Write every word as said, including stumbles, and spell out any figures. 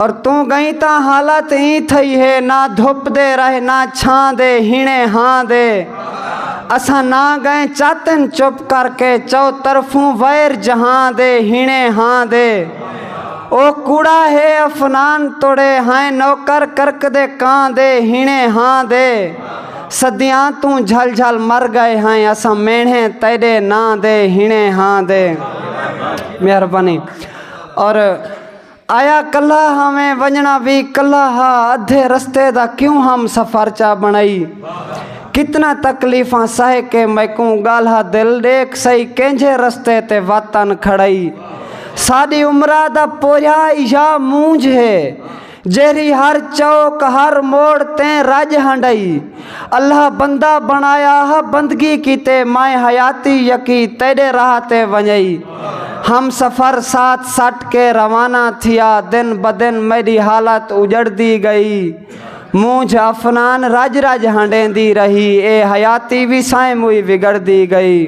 اور توں ڳئیں تاں حالت ایں تھئی ہے، نہ دھپ دے رہ نہ چھاں دے، ہیݨے ہاں دے۔ اساں نہ ڳئیں چاتن چپ کر کے، چؤ طرفوں ویر جہاں دے، ہیݨے ہاں دے۔ او کوڑا ہے افنان توڑے ہائیں، نوکر کرک دے کاں دے، ہیݨے ہاں دے۔ صدیاں توں جھل جھل مر ڳئے ہائیں، اساں مینڑھے تیݙے ناں دے، ہیݨے ہاں دے۔ مہربانی۔ اور آیا کلہا ہاویں، ونڄݨا وی کلہا ہا، ادھے رستے دا کیوں ہم سفر چا بݨائی؟ کتنا تکلیفاں سہہ کے میکوں ڳالھا دل، ݙیکھ سہی کینجھے رستے تے وت ان کھڑائی۔ ساݙی عمرا دا پورھیا ایہا مونجھ ہے، جیرھی ہر چوک ہر موڑ تیں رڄ ہنڈائی۔ اللہ بندہ بݨایا ہا بندگی کیتے، میں حیاتی یکی تیݙے راہ تے ونڄائی۔ ہم سفر ساتھ سٹ کے روانہ تھیا، دن بدن میݙی حالت اجڑدی ڳئی۔ مونجھ افنان رڄ رڄ ہنڈیندی رہی، اے حیاتی وی سائیں موئی وڳڑدی ڳئی۔